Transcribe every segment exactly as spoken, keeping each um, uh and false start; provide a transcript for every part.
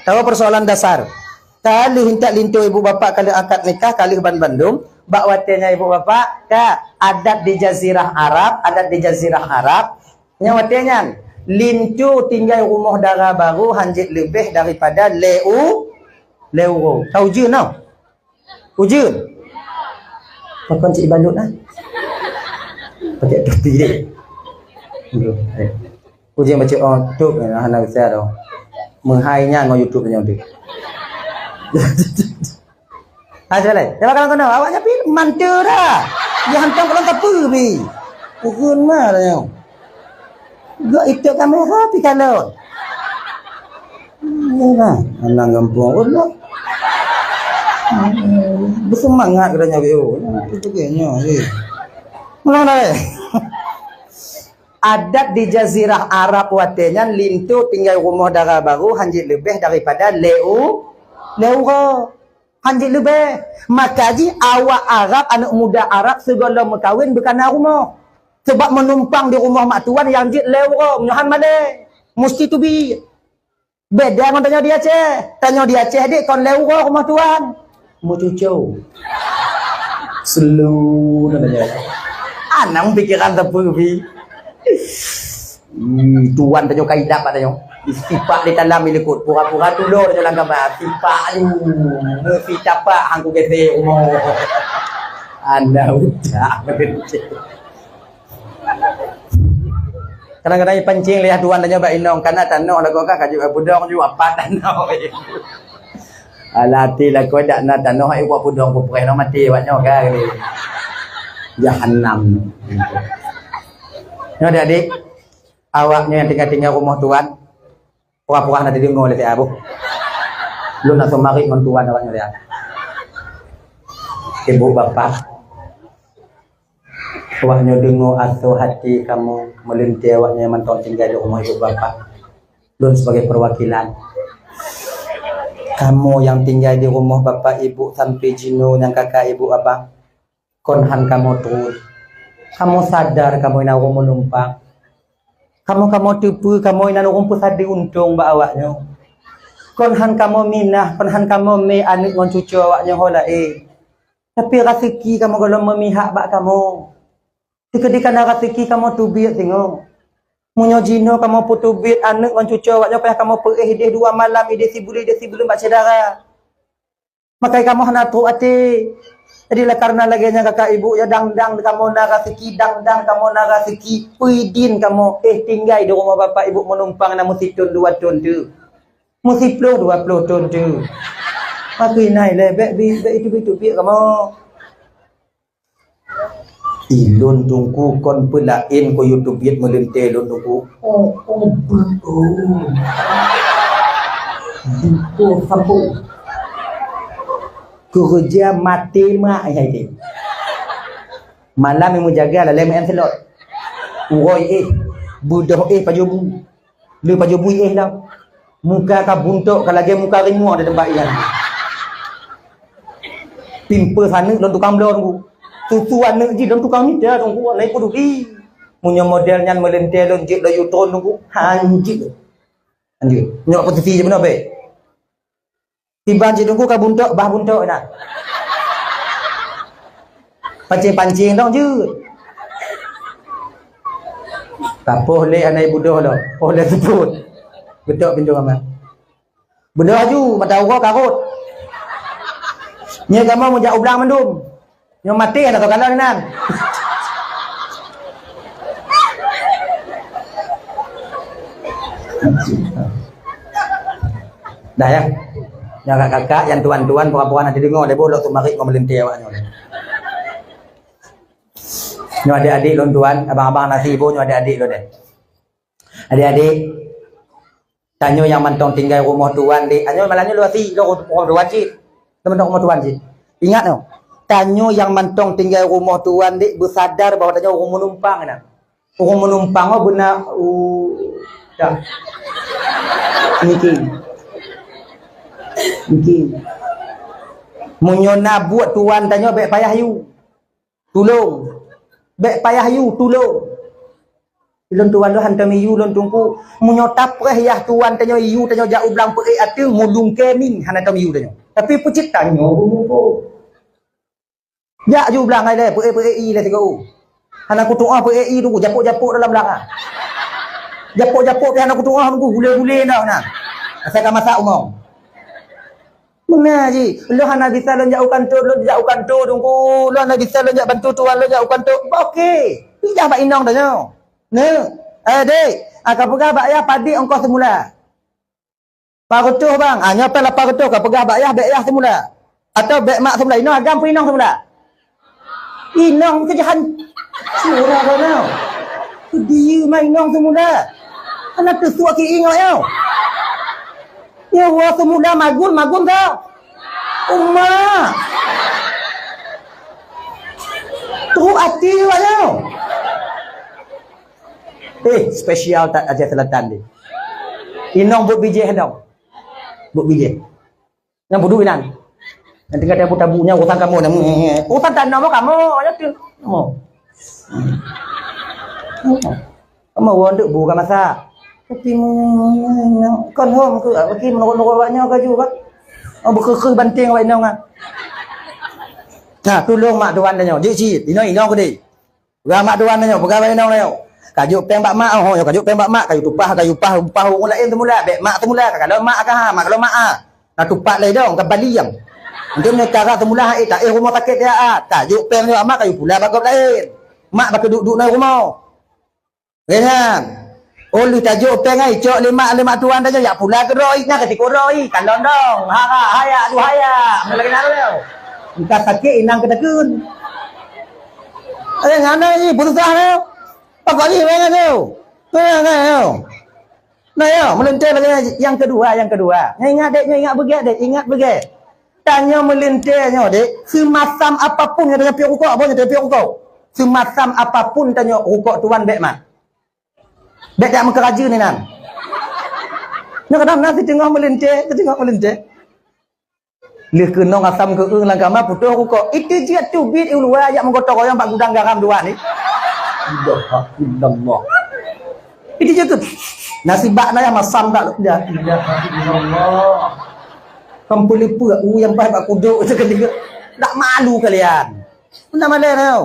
Tahu persoalan dasar. Ka lheueh intat linto ibu bapak ka lheueh akad nikah, ka lheueh ban bandum. Bak watée nyan ibu bapak, ka adat di jazirah Arab, adat di jazirah Arab. Nyan watée nyan, linto tinggai rumoh dara baru hanjeuet leubeh daripada lhée u-, lhée uroe. Ka ujeuen tau? Ujeuen? Pakon cit ibalut ah? Pakai topi deh. Aduh, eh. Ujeuen baca, oh, tu, eh, hana bisa dah. Meuhai nyan ngon YouTube nyoe tu. Ha, cuba lain. Cuba kalau kena, awak nyapi mantu dah. Dia hantam kalau tepu bi. Ujeuen mah dah nyoe. Gak itu kamu kopi kalau. Inilah, anak gampông Allah. Bersemangat katanya, oh, itu dia nyoe, eh. Mana, mana, eh? Adat di jazirah Arab watée nyan linto tinggai rumoh dara baru hanjeuet leubeh daripada lhée u-, lhée uroe. Hanjeuet leubeh. Maka jih awak Arab, aneuk muda Arab sigohlom meukawen beukana rumoh. Sebab meunumpang di rumoh mak tuan nyang jeuet lhée uroe, nyoe han malée. Musti teubiet. Beda ngon tanyoe di Aceh. Tanyoe di Aceh dek kon lhée uroe rumoh tuan. Meucucô. Selu na tanyoe. Anang pikiran teupeu pi. Hmm, tuan tanyoe ka idap bak tanyoe. Sipak di dalam ilikot, pura-pura tulo tanyoe lam kaba. Sipak lu. Meusi tapak hangku gete rumoh. Anak utak. Kadang-kadang ipancing lé tuan tanyoe bak inong, kana tanoh lagoe ka kajut budong ju apat tanoh. Alah, hati lakoe dak na tanoh, ai buat pudong kupreh nyoe mati awak nyoe kan. Jahanam. Nyoe adik-adik, awak nyoe nyang tinggai-tinggai rumoh tuan, pura-pura na teudeungoe lé siat boh. Lôn na seumarit ngon tuan awak nyoe siat. Ibu bapak, awak nyoe deungoe asoe hati kamoe meulintée awak nyoe mantong tinggai di rumoh ibu bapak. Lôn sebagai perwakilan. Kamoe nyang tinggai di rumoh bapak ibu sampai jinoe nyang kakak ibu abang, kon han kamoe truet. Kamoe sadar kamoe na ureuëng meulumpang. Kamoe, kamoe teupeue kamoe na ureuëng peusadeue untông bak awak nyoe. Kon han kamoe minah, kon han kamoe mé aneuëk ngon cucoe awak nyoe ho laén. Tapi raseuki kamoe gohlom meumihak bak kamoe. Teukeudi kana raseuki kamoe teubiet singoh. Meunyoe jinoe kamoe peuteubiet aneuëk ngon cucoe awak nyoe payah kamoe peuéh ideh dua malam, ideh sibuleuen, ideh sibuleuen bak syedara. Makai kamoe hana trok até. Jadi, oleh karena lagée nyan kakak ibu, ya dang-dang kamoe na raseuki, dang-dang kamoe na raseuki, peue idin kamoe éh tinggai di rumoh bapak ibu meunumpang na meusiton dua thon teuh. Meusiploh dua ploh thon teuh. Makai nai lé, bék bi-, bék iteubiet-teubiet kamoe. Ilôn Teungku kon peulaén keu yue teubiet meulintée lôn Teungku. Oh, oh, beuh, oh. Buko sapo. Keureuja maté mak hai deh. Malam nyang meujaga lalée meu'en seulot. Uroe éh, beudôh éh pajoh bu. Le pajoh bui éh lam. Muka ka buntok ka lagée muka rimong di teumpat inan. Pimpeue aneuëk lôn tukang bloe Teungku. Susu aneuëk jih lôn tukang mita Teungku, hana peduli. Meunyoe model nyan meulintée lôn jeuet laju tron Teungku, hanjeuet. Hanjeuet. Nyoe posisi jih beuna bék. Tiban cit Teungku ka buntok, bah buntok inan. Pancing-pancing dong jeuet. Tapoh lé aneuk beudôh lom. Poh lé seupôt. Beudôh pintoe kamar. Beudôh laju, mata uroe karot. Nyoe kamoe meujak u blang mandum. Nyoe maté hana teukalon inan. Dah ya. Nyang kakak-kakak, nyang tuan-tuan, pura-pura na teudeungoe deh boh lôn seumarit ngon meulintée awak nyoe. Nyoe adik-adik lôn tuan, abang-abang na sibuk nyoe adik-adik lôn deh. Adik-adik, tanyoe nyang mantong tinggai rumoh tuan deh. Anyoe malam nyoe lôn asi lôn rumoh tuan cit. Lôn mantong rumoh tuan cit. Ingat nyoe, tanyoe nyang mantong tinggai rumoh tuan deh beusadar bahwa tanyoe ureuëng meunumpang na. Ureuëng meunumpang oh beuna u dah. Niki. Niki. Meunyoe na buet tuan tanyoe bék payah yue. Tulông. Bék payah yue, tulông. Lôn tuan lôn hantom iyue lôn teungku. Meunyoe tapreh yah tuan tanyoe iyue tanyoe jak u blang peuék ateueh, meulungkée min hana tom iyue tanyoe. Tapi peucit tanyoe beumeupô. Jak ju blang hai lé, peuék-peuék ié lé sigoe. Hana kutu'oh peuék ié tu, japôk-japôk dalam blang ah. Japôk-japôk pih hana kutu'oh nunggu gulé-gulé dah na. Asai ka masak umoe. Meunan jih, lôn hana bisa lôn jak u kantô, lôn jak u kantô teungku. Lôn hana bisa lôn jak bantu tuan lôn jak u kantô. Bah oke. Pijah bak inong tanyoe. Neu. Eh, dek, ah, ka peugah bak yah padit ongkoh seumula. Lapan reutôh bang. Ah, nyoe pih lapan reutôh ka peugah bak yah, bèk yah seumula. Atau bèk mak seumula. Inong agam peue inong seumula? Inong keujahan. Surah kau nyoe. Keu diyeu mak inong seumula. Hana teusuak ki ingat nyoe. Nyoe woe seumula magun, magun tau. Uma. Trok até awak nyoe. Eh, spesial that Aceh Selatan ni. Inong buet bijéh dong. Buet bijéh. Nyang budu inan. Nyang tinggai tabu-tabu nyang urusan kamoe nyan. Urusan tanah mo kamoe, ya tu. Oh. Kamoe won dek bu ka masak. Tapi kon hom ke, bagi menurut-nurut awak nyoe kaju kan. Oh, beukeu-keu banting awak inong ah. Nah, tulông mak tuan tanyoe. Jeuet cit, inong-inong keudeh. Peugah mak tuan tanyoe, peugah bak inong tanyoe. Kajok péng bak mak, oh, nyoe kajok péng bak mak, kayue tumpah, kayue pah, pah ureueng laén seumula, bèk mak seumula, ka kalon mak ka ha, mak kalon mak ah. Na tupat lé dong, ka bali nyang. Mungkin nyoe cara seumula hai, taéh rumoh sakét dia ah. Kajok péng nyoe mak, kayue pula bak gob laén. Mak bak duek-duek na rumoh. Rehan. Oh, lheueh tajok péng ai, cok lé mak, lé mak tuan tanyoe, jak pula keu droe, na ka sikok droe, kalon dong, hara, haya, duhaya, meunan lagèe nyan lé. Engka sakét inang keuteukheun. Eh, ngana jih, peususah lé. Pakon jih, wéh ngan tu. Wéh ngan tu. Nah, ya, meulintèe lagèe nyan. Nyang keudua, nyang keudua. Nyoe ingat dek, nyoe ingat beugèt dek, ingat beugèt. Tanyoe meulintèe nyoe dek, seumasam apapun nyoe tanyoe piôh rukok, boh nyoe tanyoe piôh rukok. Seumasam apapun tanyoe rukok tuan bèk mat. Bèk jak meukeurajeuen inan. Nyoe kadang na siteungoh meulintèe, siteungoh meulintèe. Lheueh keunong asam keueung lam kama putôh rukok. Itu jeuet teubiet u luwa jak meugotong royong bak gudang garam dua ni. Allahu Akbar. Itu jeuet tu. Nasibak na nyang masam tak. La ilaha illallah. Kampung lipeu u nyang paih bak kuduk seketika. Tak malu kalian. Pernah malam tau.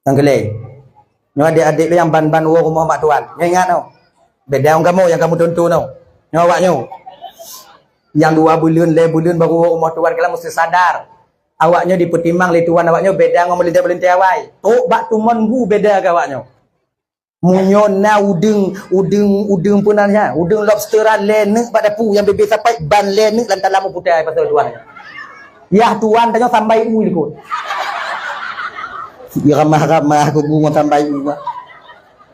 Nyang keu lhèe. Nyoe adék-adék lôn nyang ban-ban woe rumoh mak tuan. Nyoe ingat nyoe. Beda ngon kamoe nyang kamoe tuntun nyoe. Nyoe awak nyoe. Nyang dua buleuen, lhèe buleuen baru woe rumoh tuan keulan meusti sadar. Awak nyoe dipeutimang lé tuan awak nyoe beda ngon meulintèe-meulintèe awai. Trok bak tumon bu beda keu awak nyoe. Meunyoe na udeueng, udeueng, udeueng peue nan nyan, udeueng lobster lhèe neuk bak dapu nyang bebe sapai ban lhèe neuk lam talam putai pasal tuan. Yah tuan tanyoe sambai u likot. Ramah-ramah kubu ngon sambai u.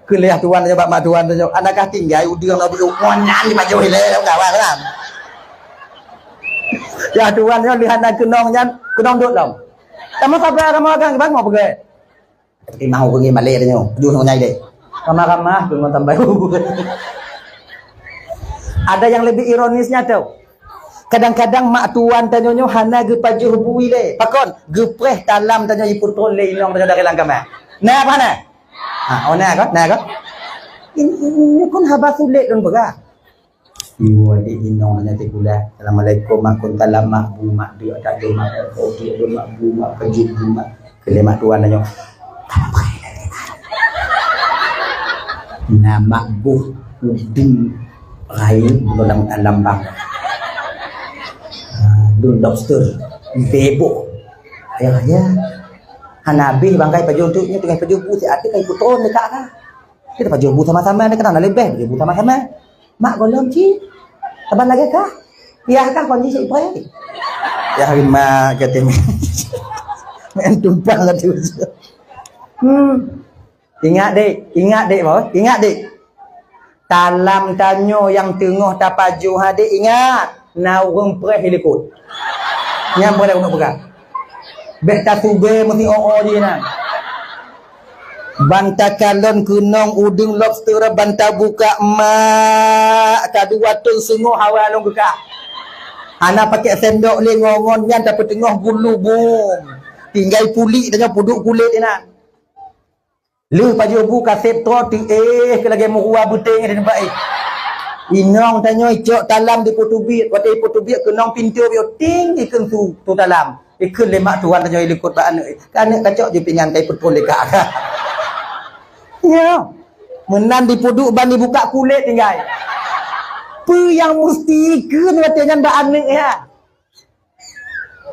Keu lheueh tuan tanyoe bak mak tuan tanyoe, "Adakah tinggai udeueng lobster ngon nyan di pajoh ilèe lam kawan lam?" Yah tuan tanyoe lheueh hana keunong nyan, keunong dot lom. Kamoe sabar, kamoe akan bangoe peugah. Tapi mau ureueng malèe tanyoe, jeuet ngon nyai lé. Ramah-ramah tu ngon tambai. Ada yang lebih ironisnya tau. Kadang-kadang mak tuan tanyoe nyoe hana geupajoh bu ilèe. Pakon? Geupreh talam tanyoe jipeutron lé inong tanyoe dari lam kama. Na apa na? Ha, oh na kan? Na kan? Ini, ini pun haba sulet lôn peugah. Iwoe di inong nanya sikula. Assalamualaikum, mak kun salam, mak bu, mak dek, tak dek, mak kopi, dek, mak bu, mak kejut, bu, mak keu lhèe mak tuan tanyoe. Na mak boh udeueng rayeuk dalam, dalam bang. Ah, dun lobster, beboh. Ayah, ayah. Hana abéh bangkai pajoh tu, nyoe teungoh pajoh bu, si até kai putron dekat ka. Kita pajoh bu sama-sama, ni kan na leubeh pajoh bu sama-sama. Mak gohlom cit. Saban lagèe kah? Yah kah kon jih cit preh? Yah mak kata main tumpang kata. Hmm. Ingat dek, ingat dek bos, ingat dek. Talam tanyoe nyang teungoh tapajoh ha dek, ingat. Na ureueng preh di likot. Nyan boleh untuk pegang. Bèk tasubé meusi o-o jih nyan. Ban takalon keunong udeueng lobster ban tabuka mak, ka dua thon seungoh hawa lôn geukah. Hana pakèk sendok lé ngon-ngon nyan tapeuteungoh gulu bum. Tinggai pulik tanyoe puduk kulét inan. Lheueh pajoh bu kaseb troe teuéh keu lagée meuruwa beuténg di teumpat éh. Inong tanyoe icok talam di peutubiet, watée peutubiet keunong pintoe bioting ikheun su tu talam. Ikheun lé mak tuan tanyoe ilikot bak aneuk. Ka aneuk kacok ju pingan kai peutrol lé kak. Nyoe. Meunan dipeuduek ban dibuka kulét tinggai. Peue nyang musti ikheun watée nyan bak aneuk nyan?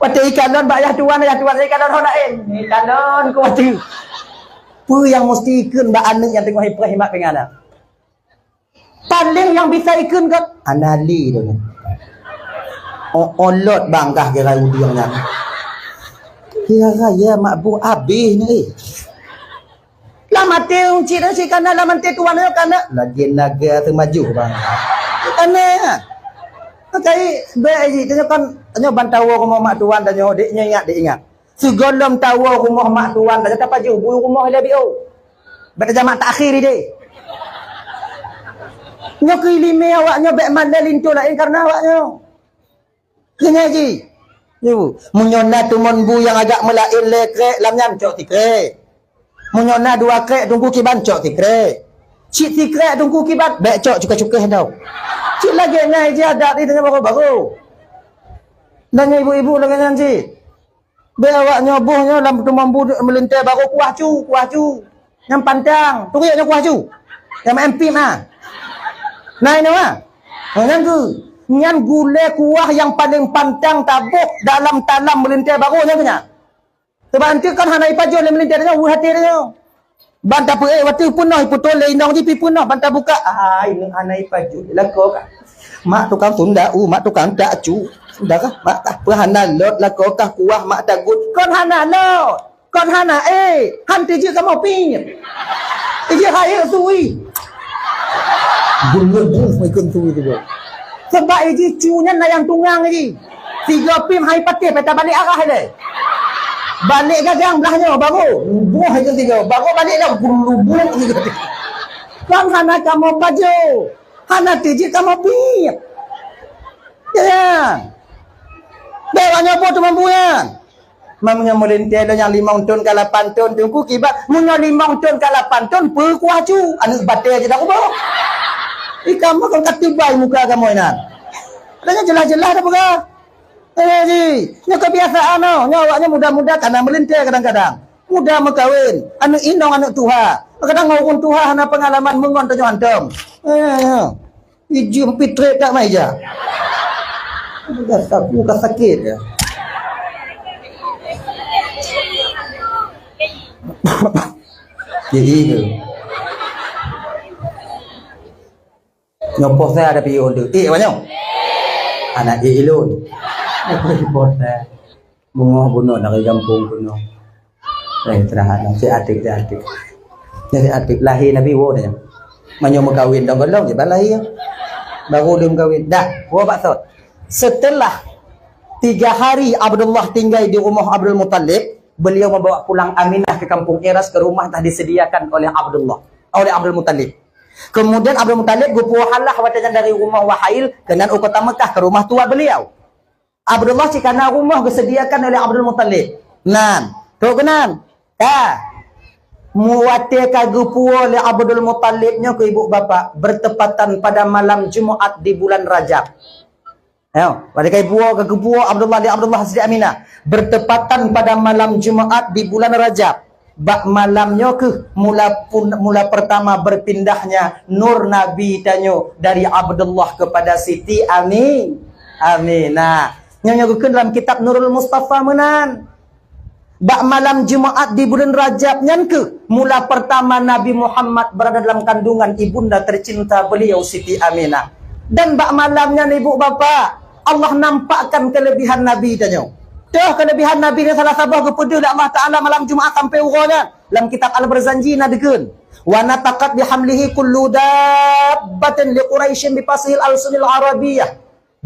Watée ikalon bak yah tuan, yah tuan ikalon hana éh. Ikalon ku watée. Peue nyang musti ikheun bak aneuk nyang teungoh ipreh imat pingan nyan? Paléng nyang bisa ikheun kan? Anali tu. Oh, olot bangkah kira udieng nyan. Kira raya mak bu abéh ni éh. Lam até cit si kana lam até tuan nyoe kana. Lagée naga teumaju bang. Kana. Makai bek ji tanyoe kan tanyoe ban tawoe rumoh mak tuan tanyoe dek nyoe ingat dek ingat. Sigohlom tawoe rumoh mak tuan tanyoe tapajoh bu rumoh ilée biôh. Bek tajamak takhir ideh. Nyoe keu iéleumé awak nyoe bek malée linto laén kareuna awak nyoe. Keuneuk ji. Ibu, meunyoe na tumon bu nyang agak meulaén lé krek lam nyan cok sikrek. Meunyoe na dua krek teungku kiban cok sikrek. Cit sikrek teungku kiban bek cok cuka-cuka tau. Cit lagée nyan ji adat di teungoh bagoe-bagoe. Dan ibu-ibu lagée nyan cit. Bek awak nyoe boh nyoe lam tumon bu meulintée bagoe kuah cu, kuah cu. Nyang pantang, turi nyoe kuah cu. Nyang maén pip ha. Nah inoe ha. Ha, nyan geu. Nyan gulée kuah nyang paléng pantang taboh dalam talam meulintée bagoe nyan keu nyan. Sebab anteuk kan hana ipajoh lé meulintée nyoe, weueh até nyoe. Ban tapeuék watée peunoh ipeutoh lé inong jih pi peunoh ban tabuka. Ai, neuh hana ipajoh lakoe kah. Mak tukang tunda u, mak tukang tak cu. Sunda kah, mak kah peuhana lot lakoe kah kuah mak tagut. Kon hana lot. Kon hana éh, han teujeuet kamoe pih. Teujeuet hai sui. Bulu bus mai kon sui tu. Sebab iji cu nyan na nyang tungang iji. Sigoe pih hai patéh peta balik arah ilée. Balik gagang blah nyoe baru. Buah itu tiga. Baru balik dah gulubuk gitu. Kan hana kamoe pajoh. Hana tijik kamoe biet. Ya. Bek awak nyoe boh teumampu nyan. Meunyoe meulintée lôn nyang limong thon ka lapan thon teungku kiban. Meunyoe limong thon ka lapan thon peu kuah cu. Aneuk batée je dah kuboh. Ikam mah kon ka tibai muka kamoe nyan. Ada nyan jeulaih-jeulaih dah peugah. Eh, ji, nyoe kebiasaan nyoe. Nyoe awaknyan muda-muda kana meulintée kadang-kadang. Muda meukawen, aneuk inong, aneuk tuha. Kadang ureueng tuha hana peungalaman meungon tanyoe hantom. Eh, ijeuem pitrek dak meja. Udah sapu ka sakét ya. Jadi tu. Nyoe poh sa ada piôh tu. Eh, apa nyoe? Anak eh ilôn. Poh sa. Bungoh bunoe dari gampông bunoe. Eh, teunahan, si atik, si atik. Si atik, lahé Nabi woe dah. Meunyoe meukawen dong golom, je ban lahé. Baru dia meukawen. Dah, woe bak sot. Setelah tiga hari Abdullah tinggai di rumah Abdul Muttalib, beliau membawa pulang Aminah ke kampung Iras, ke rumah dah disediakan oleh Abdullah, oleh Abdul Muttalib. Kemudian Abdul Muttalib geupuwoe halah watée nyan dari rumah Wahail keunan u kota Mekah ke rumah tuan beliau. Abdullah cit kana rumoh geusediakan oleh Abdul Muttalib. Nan, trok keunan. Ka. Mu watée ka geupuwoe lé Abdul Muttalib nyoe keu ibu bapak bertepatan pada malam Jumaat di bulan Rajab. Ayo, pada kai buo ka geubuo Abdullah di Abdullah Siti Aminah. Bertepatan pada malam Jumaat di bulan Rajab. Bak malam nyoe keuh mula pun, mula pertama berpindahnya nur Nabi tanyoe dari Abdullah kepada Siti Ami-, Aminah. Nyoe nyoe geukheun dalam kitab Nurul Mustafa meunan. Bak malam Jumaat di buleuen Rajab nyan keuh mula pertama Nabi Muhammad berada dalam kandungan ibunda tercinta beliau Siti Aminah. Dan bak malam nyan ibu bapa, Allah nampakkan kelebihan Nabi tanyoe. Toh kelebihan Nabi nyan salah saboh geupeudeuh lé Allah Taala malam Jumaat sampai uroe nyan. Lam kitab Al-Barzanji na deukeun, "Wa nataqat bihamlihi kullu dabbatin li Quraisyin bi fasihil alsunil Arabiyyah."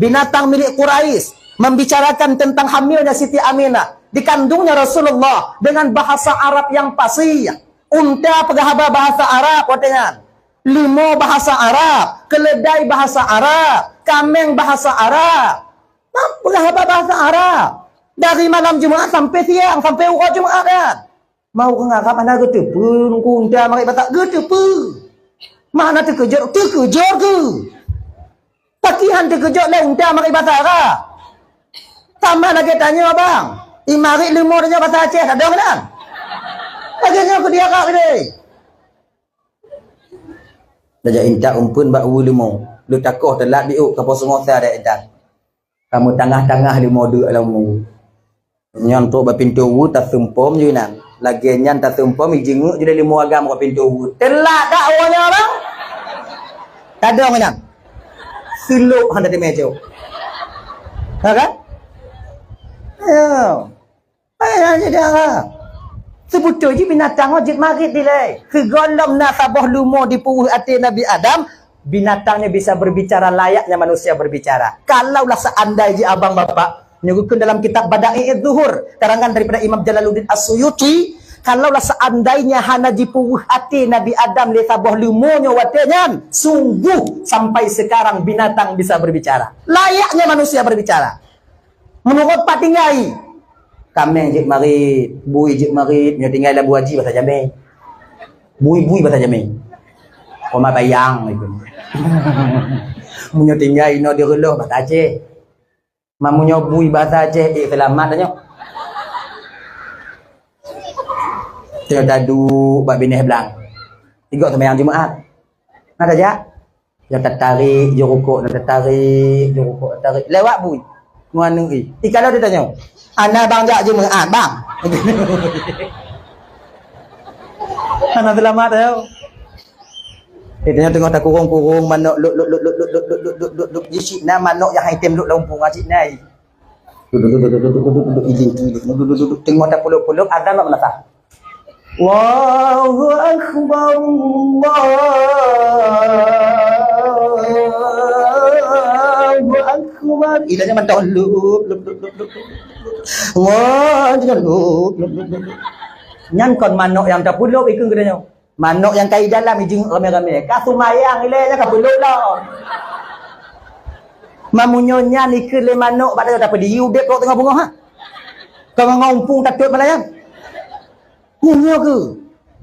Binatang milik Quraisy membicarakan tentang hamilnya Siti Aminah, dikandungnya Rasulullah dengan bahasa Arab yang fasih. Unta peugah haba bahasa Arab watée nyan. Leumo bahasa Arab, keuleudai bahasa Arab, kaméng bahasa Arab. Nah, peugah haba bahasa Arab. Dari malam Jumaat sampai siang, sampai uroe Jumaat nyan. Mau keu ngarap hana geuteupeue, nungku unta marit basa geuteupeue. Mana teukeujot, teukeujot keu. Pakihan teukeujot lé unta marit basa ka. Sama lagèe tanyoe bang. Imarit leumo tanyoe basa Aceh, tadong nan. Lagèe nyoe keu dia ka gede. Tajak intat umpeuen bak uwu leumo. Leuet takoh teulat biôk ka poh seungoh sa dek intat. Ka meutangah-tangah leumo deuk lam uwu. Nyan trok bak pintoe uwu taseumpom jih nan. Lagèe nyan taseumpom, ijeungeuk jih lé leumo agam bak pintoe uwu. Teulat dak uroe nyoe bang? Tadong nyan. Seulok han tateumé cok. Ha kan? Ya. Hai, hai, jadi apa? Seubeutôi jih binatang nyoe jeuet marit dilèe. Keu gohlom na saboh leumo di puweuh até Nabi Adam, binatang nyoe bisa berbicara layaknya manusia berbicara. Kalaulah seandai jih abang bapak, nyoe geukheun dalam kitab Bada'i'uz Zuhur, karangan daripada Imam Jalaluddin As-Suyuti, kalaulah seandainya hana jipuweuh até Nabi Adam lé saboh leumo nyoe watèe nyan, sungguh sampai sekarang binatang bisa berbicara. Layaknya manusia berbicara. Meunurot pat tinggai. Kaméng jeuet marit, bui jeuet marit, meunyoe tinggai lam Bu Haji basa jamé. Bui-bui basa jamé. Koma bayang itu. Meunyoe tinggai inoe di Reulôh basa Aceh. Ma meunyoe bui basa Aceh, eh, seulamat tanyoe. Tanyoe taduek bak binéh blang. Tiga seumayang Jumaat. Na tajak? Nyang tatarék, jurukok, nyang tatarék, jurukok, tatarék. Lewat bui. Ngon aneuk i. Ikalon teutanyoe, "Ana bang jak Jumaat, bang?" Hana seulamat, yo. Eh, tanyoe teungoh takurong-kurong manok, lok, lok, lok. Di sinan manok nyang hai tem lok lam umpung, cit nai. Duduk, duduk, duduk, duduk, duduk, duduk, iling, iling. Duduk, duduk, duduk. Teungoh tapulop-pulop, azan bak meunasah. Allahu Akbar, Allahu Akbar. Ilanya mantong lup, lup, lup, lup, lup, lup. Wah, jangan lup, lup, lup, lup, lup. Nyan kon manok nyang tapulop ikeu geutanyoe. Manok nyang kai dalam ijing ramé-ramé. Ka sumayang ilé nya ka pulop lah. Mamunyo nyan ikeu lé manok bak tanyoe tapi di udép rot teungoh beungoh ha. Ka ngon umpung tatot malayang. Nyoe keuh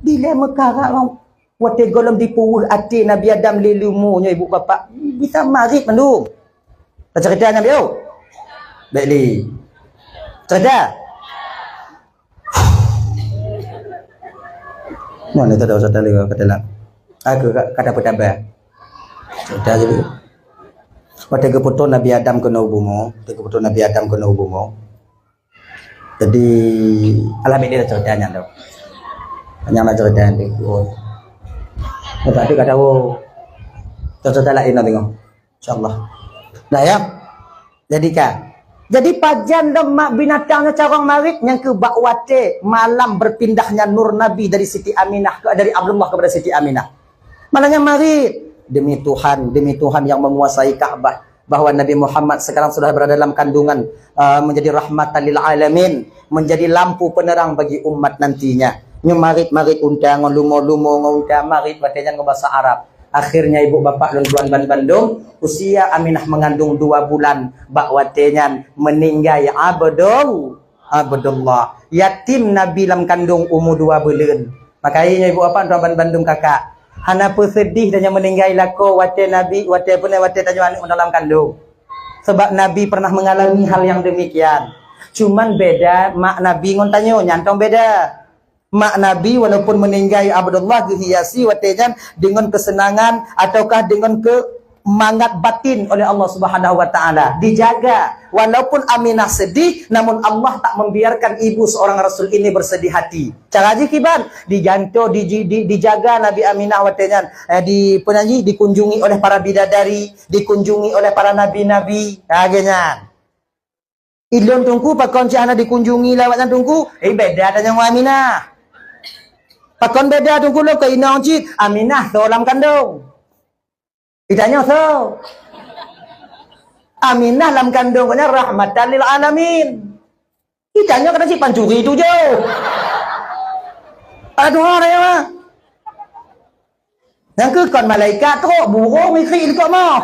dilèe meukarat lom. Watèe gohlom dipuweuh até Nabi Adam lé leumo nyoe ibu bapak, bisa marit mandum. Tacerita nyan biôh. Bèk lé. Cerita. Mana tu dah usah tali kata lah. Aku kata apa tabah. Cerita je biôh. Watèe geupeutô Nabi Adam keunoe u bumoe, watèe geupeutô Nabi Adam keunoe u bumoe. Jadi, alhamdulillah cerita nyan tu. Nyan lah cerita nyan tu. Oh. Lepas tu kata, oh, cerita lain lah tengok. InsyaAllah. Nah ya. Jadi kan. Jadi pajan dong mak binatang nyoe carông marit nyang keu bak watèe malam berpindahnya nur Nabi dari Siti Aminah ke, dari Abdullah kepada Siti Aminah. Malah nyang marit, demi Tuhan, demi Tuhan yang menguasai Ka'bah, bahwa Nabi Muhammad sekarang sudah berada dalam kandungan, uh, menjadi rahmatan lil alamin, menjadi lampu penerang bagi umat nantinya. Nyoe marit-marit unta ngon lumo-lumo ngon unta marit watèe nyan ngon basa Arab. Akhirnya ibu bapak lôn tuan ban bandum, usia Aminah mengandung dua bulan, bak watèe nyan meninggai Abdul Abdullah, yatim Nabi lam kandông umu dua buleuen. Makajih nyoe ibu bapak droe ban bandum kakak, hana peuseudih tanyoe meuninggai lakoe watèe Nabi, watèe peue, watèe tanyoe aneuk meudalam kandông. Sabab Nabi pernah mengalami hal yang demikian. Cuman beda mak Nabi ngon tanyoe, nyan tong beda. Mak Nabi walaupun meuninggai Abdullah geuhiasi watèe nyan deungon keuseunangan ataukah deungon keu mangat batin oleh Allah Subhanahu wa Taala, dijaga. Walaupun Aminah sedih, namun Allah tak membiarkan ibu seorang Rasul ini bersedih hati. Cara jih kiban, dijanto, di, di, dijaga Nabi Aminah watèe nyan, eh, di, peue nan jih, dikunjungi oleh para bidadari, dikunjungi oleh para nabi-nabi. Ha, lagèe nyan. Ilôn teungku pakon cit hana dikunjungi lé awak nyan teungku? Eh, beda tanyoe ngon Aminah. Pakon beda teungku lôn keu inong cit? Aminah soe lam kandông? Itanyoe soe? Aminah lam kandông geuh nyan rahmatan lil alamin. Itanyoe kadang cit pancuri tujoh. Aduh, raya. Nyang keu kon malaikat trok burông ikrik likot moh.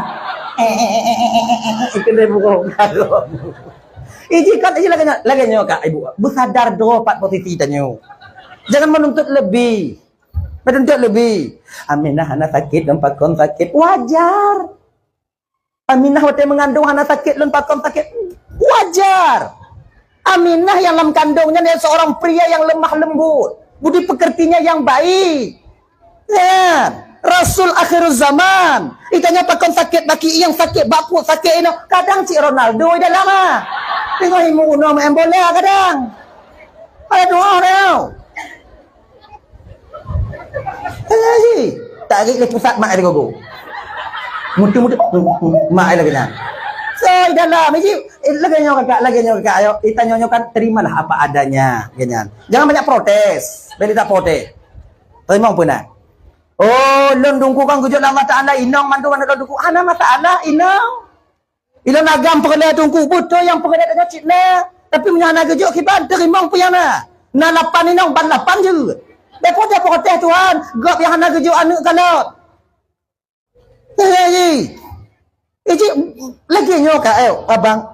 Ikrik burông. Iji kan iji lagèe nyoe, lagèe nyoe kak ibu. Beusadar droe pat posisi tanyoe. Jangan menuntut lebih. Menuntut lebih. Aminah hana sakét, lôn pakon sakét. Wajar. Aminah watée mengandung hana sakét, lôn pakon sakét. Wajar. Aminah yang lam kandung nyan seorang pria yang lemah lembut. Budi pekertinya yang baik. Ya, Rasul akhir zaman. Itanya pakon sakét baki yang sakét bakut sakét ino. Kadang cik Ronaldo di dalam ah. Tengok imu uno main bola kadang. Ada doa tau. Eh, ji. Tarik le pusat mak ada gogo. Mutu-mutu mak lagi nah. So, di dalam ji lagi nyoe kakak, lagi nyoe kakak. Ayo, kita nyoe kan terimalah apa adanya, ganyan. Jangan banyak protes. Beli tak protes. Terima pun nak. Oh, lôn dungku kan gujok Allah Taala inong mantu mana lôn dungku. Hana masalah inong. Ilôn agam peureulée dungku beutôi nyang peureulée tanyoe cit na. Tapi meunyoe hana geujok kiban teurimong peue nyang na. Na lapan inong ban lapan jeuet. Beko dia protes Tuhan, gob nyang hana geujok aneuk kalon. Eh, eh, eh. Eh, cik, lagi nyoe ka, eh, abang.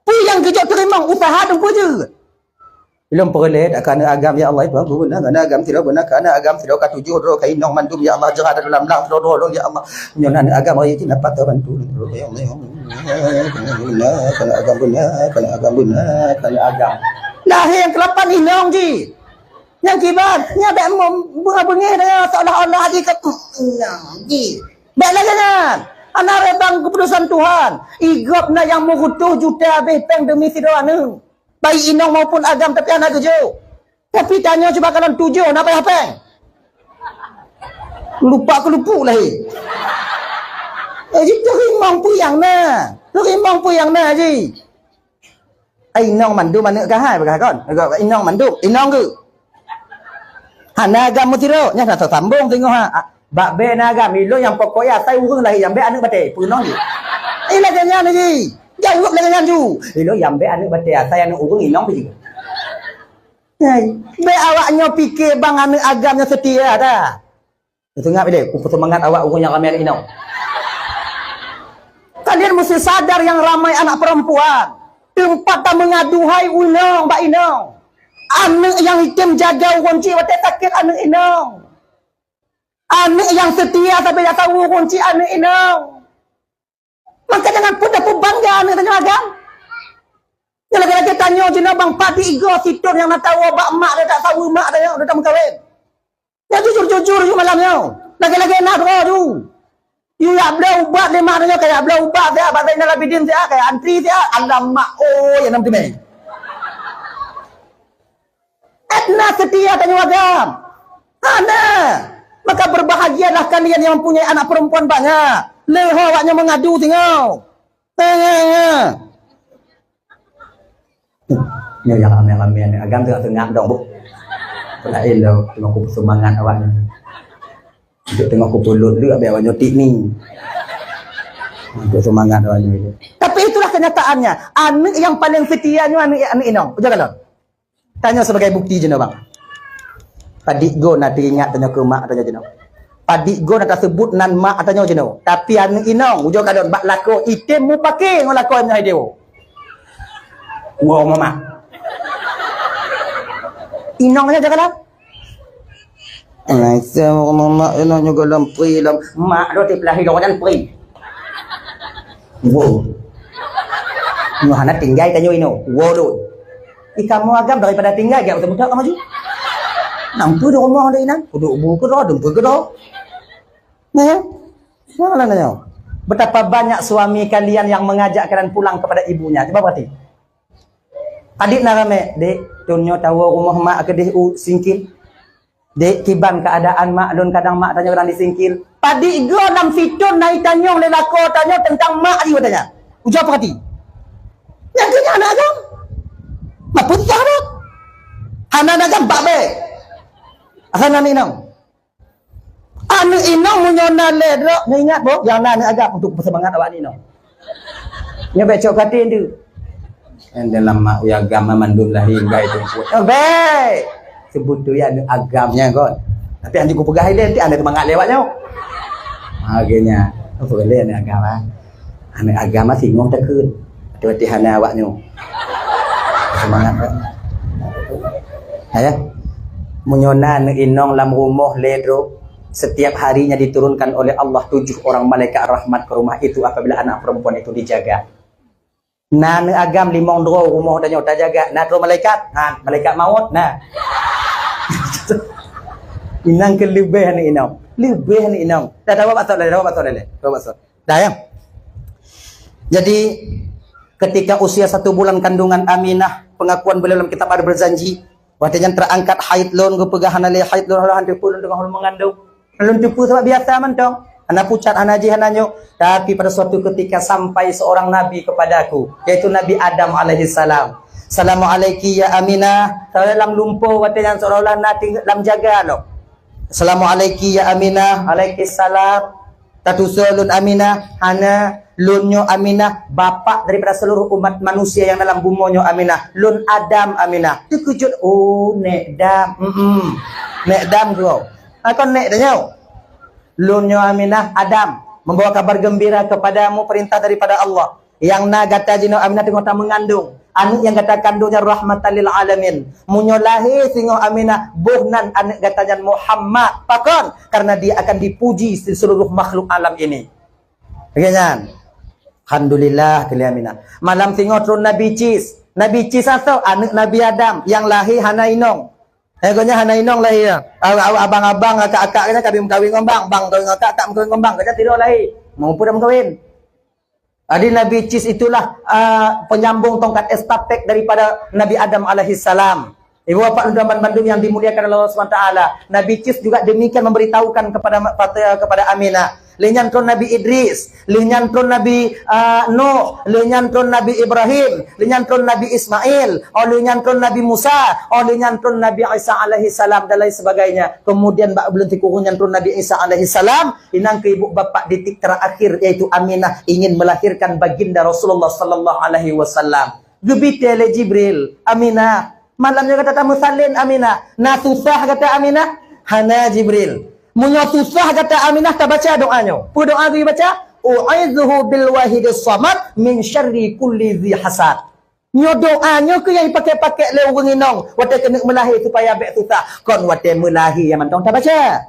Peue nyang geujok teurimong usaha dungku jeuet. Ilôn peureulée dak kana agam ya Allah, ibu guna kana agam sidroe guna kana agam sidroe ka tujoh droe ka inong mandum ya Allah, jeurat dalam lang sidroe droe ya Allah. Nyoe na agam raya jih dapat bantu. Ya Allah, ya Allah. Kana agam beuna, kana agam beuna, kana agam. Lahé nyang keulapan inong jih. Nyang kiban, nya bèk beungéh dah seolah-olah jih ka inong jih. Bèk lagèe nyan. Hana rebang keuputusan Tuhan. Igop na nyang meurutoh juta abéh péng demi sidroe aneuk. Baik inong maupun agam tapi hana geujok. Tapi tanyoe cuba kalon tujoh na payah péng. Lupa keulupuk lahé. Eh, ji teurimong peue nyang na. Teurimong peue nyang na ji. Ai inong mandum aneuk kah hai peugah kon. Inong mandum, inong geuh. Hana agam meusidroe, nyan na sambong singoh ha. Bak bèk na agam, ilôn nyang pokok ya asai ureueng lahé nyang bèk aneuk batèe, peunoh jih. Eh, lagèe nyan jih. Jaweueb lagèe nyan ju. Ilôn nyang bèk aneuk batèe asai aneuk ureueng inong pih jih. Hai, bèk awak nyoe pike bang aneuk agam nyoe seutia dah. Seungab ilèe, kupeuseumangat awak ureueng nyang ramè aneuk inong. Kalian mesti sadar yang ramai anak perempuan. Teumpat ta meungaduhai inong bak inong. Aneuk nyang item jaga ureueng cit watèe sakét aneuk inong. Aneuk nyang seutia sabe jak saweue ureueng cit aneuk inong. Maka jangan peudah peubangga aneuk tanyoe agam. Nyang lagèe-lagèe tanyoe jinoe bang padit igoe sithôn nyang na tawoe bak mak dia tak saweue mak dia nyang udah meukawen. Nyang jujur-jujur ju malam nyoe. Lagèe-lagèe na droe ju. Yue jak bloe ubat lé mak tanyoe, ka jak bloe ubat siat, bak Zainal Abidin siat, ka jak antri siat, alah mak oi, nyang nam teumé. Edna seutia tanyoe agam. Hana. Maka berbahagialah kalian yang mempunyai anak perempuan banyak. Leuho awaknyoe meungadu singoh. He, he, he. Nyoe nyang ramè-ramè ni, agam teungoh seungab dong, Bu. Laén lom, teungoh kupeuseumangat awaknyoe. Teungoh kupeulot lé abéh awaknyoe tik ni. Untuk seumangat awaknyoe. Tapi itulah kenyataannya. Aneuk nyang paleng seutia nyoe aneuk, aneuk inong. Ujoe kalon. Tanyoe sebagai bukti jinoe, bang. Padit goe na teuingat tanyoe keu mak tanyoe jinoe. Padit goe na taseubut nan mak tanyoe jinoe. Tapi aneuk inong, ujoe kalon bak lakoe item mupake ngon lakoe nyoe hai dewo. Wo mama. Inong nyoe jaga lam. Rasa mama inong nyoe goh lom pri lom. Mak do tiep lahé lom dan pri. Wo. Nyoe hana tinggai tanyoe inoe. Wo lôn. Ih, kamoe agam daripada tinggai, jak beutôi-beutôi kamoe ju. Nang peue di rumoh lé inan? Kuduek bu keudroe, dum peue keudroe. Nah, ya? Nah, nah, nah, nah. Betapa banyak suami kalian yang mengajak kalian pulang kepada ibunya. Coba perhati. Adik na ramè, "Dek, thon nyoe tawoe rumoh mak keudeh u Singkil." Dek, kiban keuadaan mak lôn, kadang mak tanyoe kadang di Singkil. Padit goe nam sithôn na itanyong lé lakoe tanyoe teuntang mak jih watèe nyan. Ujoe peurati. Nyang keu nyan aneuk agam. Mak peue susah that? Hana aneuk agam bak bèe. Asai na aneuk inong. Aneuk inong meunyoe na lé droe, neuingat boh, nyang na aneuk agam untuk peuseumangat awak aneuk inong. Nyoe bèk cok katé tu. Dalam mak uya agam mandum lahé bai teungku. Oh, bèk. Sebut tu ya aneuk agam nyan kon. Tapi aneuk kupeugah ilèe nanti aneuk seumangat lewat nyoe. Ha, geunya. Apa lé aneuk agam ah? Aneuk agam ah singoh takheun. Watèe-watèe hana awak nyoe. Seumangat kan? Ha, ya? Meunyoe na aneuk inong lam rumoh lé droe, setiap harinya diturunkan oleh Allah tujuh orang malaikat rahmat ke rumah itu apabila anak perempuan itu dijaga. Na aneuk agam limong droe rumoh tanyoe tajaga, na droe malaikat, ha, malaikat maut, na. Inong keu leubeh aneuk inong, leubeh aneuk inong. Dah dawa batok lé, dawa batok lé, dawa batok. Dah, ya. Jadi, ketika usia satu bulan kandungan Aminah, pengakuan beliau dalam kitab Al-Barzanji, watée nyan terangkat haid lôn, geupeugah hana lé haid lôn, hana lôn teupeu lôn teungoh lôn meungandung. Lôn teupeu sabab biasa mantong. Hana pucat, hana jih, hana nyoe. Tapi pada suatu ketika sampai seorang nabi kepadaku, yaitu Nabi Adam alaihissalam. "Assalamualaikum ya Aminah." Kalau lam lumpoe watée nyan seolah-olah na ting-, lam jaga lom. "Assalamualaikum ya Aminah." "Alaikumsalam." Tatusoe lôn Aminah, hana, lôn nyoe Aminah, bapak daripada seluruh umat manusia nyang dalam bumoe nyoe Aminah. Lôn Adam Aminah. Teukeujot, "Oh, Nek Dam." Mm-mm. Nek Dam keu. Ha, kon Nek tanyoe. Lôn nyoe Aminah, Adam, membawa kabar gembira kepadamu perintah daripada Allah. Nyang na gata jinoe Aminah teungoh tameungandung. Aneuk nyang gata kandung nyan rahmatan lil alamin. Meunyoe lahé singoh Aminah, boh nan aneuk gata nyan Muhammad. Pakon? Karena dia akan dipuji di seluruh makhluk alam ini. Lagée nyan. Alhamdulillah, keu lé Aminah. Malam singoh tron Nabi Cis. Nabi Cis asoe aneuk Nabi Adam nyang lahé hana inong. Eh, gobnyan hana inong lahé. Aw-, aw-, abang-abang, akak-akak gobnyan ka meukawen ngon bang, bang meukawen ngon akak, akak meukawen ngon bang. Gobnyan sidroe lahé. Meunyoe peue dak meukawen. Jadi Nabi Cis itulah, ah, penyambung tongkat estafet daripada Nabi Adam alaihissalam. Ibu bapak dan bandum yang dimuliakan Allah Subhanahu wa taala, Nabi Cis juga demikian memberitahukan kepada ma-, pada, kepada Aminah. Lheueh nyan tron Nabi Idris, lheueh nyan tron Nabi, ah, Nuh, lheueh nyan tron Nabi Ibrahim, lheueh nyan tron Nabi Ismail, oh lheueh nyan tron Nabi Musa, oh lheueh nyan tron Nabi Isa alaihissalam dan lain sebagainya. Kemudian bak buleuen sikureueng nyan tron Nabi Isa alaihissalam, inong keu ibu bapak di titik terakhir, yaitu Aminah ingin melahirkan baginda Rasulullah sallallahu alaihi wasallam. Geubitée lé Jibril, "Aminah, malam nyoe gata tameusalin Aminah. Na susah gata Aminah?" "Hana Jibril." "Meunyoe susah gata Aminah, tabaca doa nyoe." Peue doa geubaca? "U'idzuhu bil wahidis samad min syarri kulli dzi hasad." Nyoe doa nyoe keuh nyang jipakék-pakék lé ureuëng inong watée keuneuk meulahé supaya bék susah. Kon watée meulahé nyang mantong tabaca.